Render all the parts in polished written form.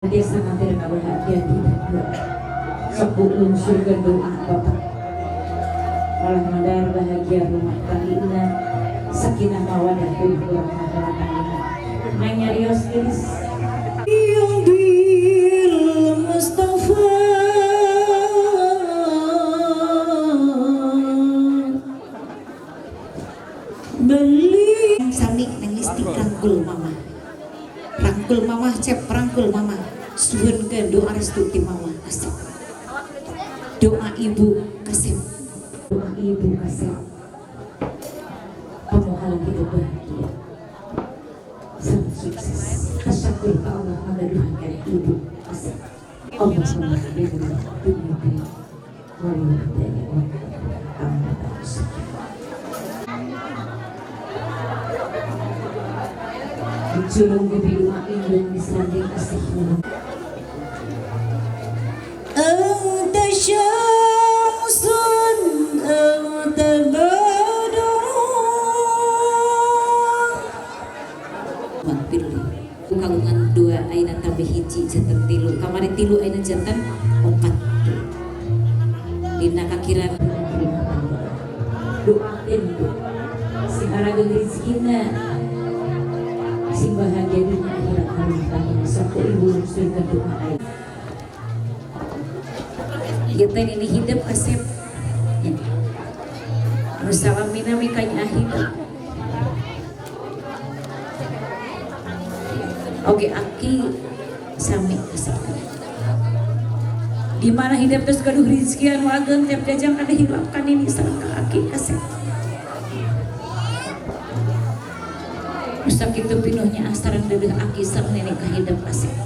Tiasa nganter kabahagiaan hidup. Sok Bu, lungsurkeun doa Bapak, malah madar bahagia rumah tanggina, sakinah mawadah warahmah tanggina. Neng nyarios geus. Bil Mustafa. Beli Sami Neng Listi, rangkul Mama, rangkul Mama Cep, rangkul Mama. Suhunkeun doa restu ti Mama Kasep, doa Ibu Kasep, doa Ibu Kasep, pamohalan hidup bahagia, sangat sukses. Tasyakur ka Allah ngagaduhan kana Ibu Kasep. Allahumma dunya wal wahdani wa amma. Dijulung ku doa indung disanding asih. أنت شمس، أنت بدر. Magpirli kagungan dua, ayeuna tambah hiji, janten tilu. Kamari tilu, ayeuna janten opat. Dina kakiran doakeun sing arageung rezekina, sing bahagia dunia akhirat rumah tangga. Sok ku Ibu lungsurkeun doa aya. Ieu teh ini hidup Kasep ya. Nu salamina mikanya hidup. Oke, aki sami Kasep. Di mana hidup terus gaduh rezeki anu ageng, tiap jajang kada hilap kan ini sareng ka aki Kasep. Nu sakitu pinuhnya sareng deudeuh aki sareng nenek ka hidup Kasep.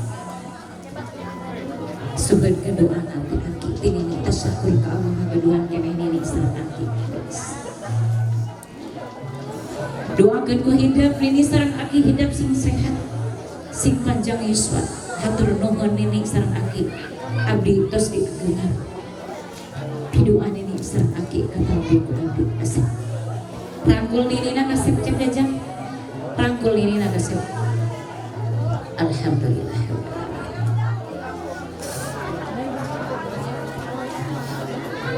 Suhunkeun doa nanti aki ti nini, tasyakur ka Allah ngagaduhan keneh nini sareng aki. Doakeun ku hidup nini sareng aki, hidup sing sehat, sing panjang yuswa. Hatur nuhun nini sareng aki, abdi tos dikegeungan piduan nini sareng aki katampi ku abdi Kasep. Rangkul ninina Kasep, Cep Jajang, rangkul ninina Kasep. Alhamdulillah.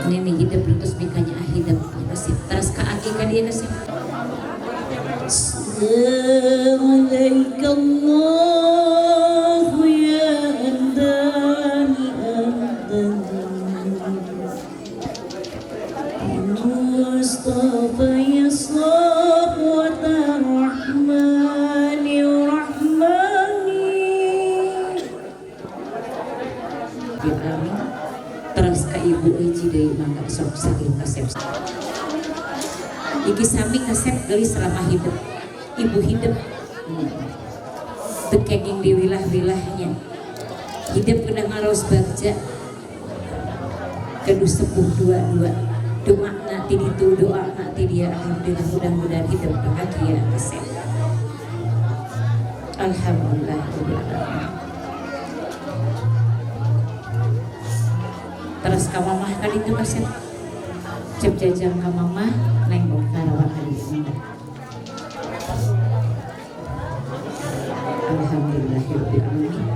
Nini hidup terus mikanya hidup Kasep. Terus ka aki ka dia Kasep. عليك الله يا أنداني أندن المصطفى يا صفوة الرحمن الرحمن. Amin. Terus ka Ibu hiji deui, mangga sok saking Kasep. Iki sami Kasep, geulis selama hidup Ibu hidup. Teu kenging di wilah-wilahnya hidup, udah ngaraos bagja, keduh sepuh dua-dua, doa nanti ditu, doa nanti dia. Alhamdulillah, mudah-mudahan hidup bahagia Kasep. Alhamdulillah rabbil alamin. Terus ka Mamah kali itu Kasep. Cep Jajang ka Mamah, nengok karawa kali ini. Alhamdulillahirabbil alamin.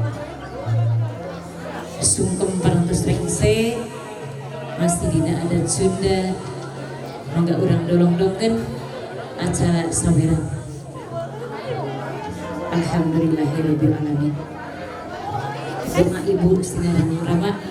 Sungkem parantos rengse, masih dina adat Sunda, mangga urang dolong-dongkeun acara saweran. Alhamdulillahirabbil alamin. Doa Ibu sinareng rama.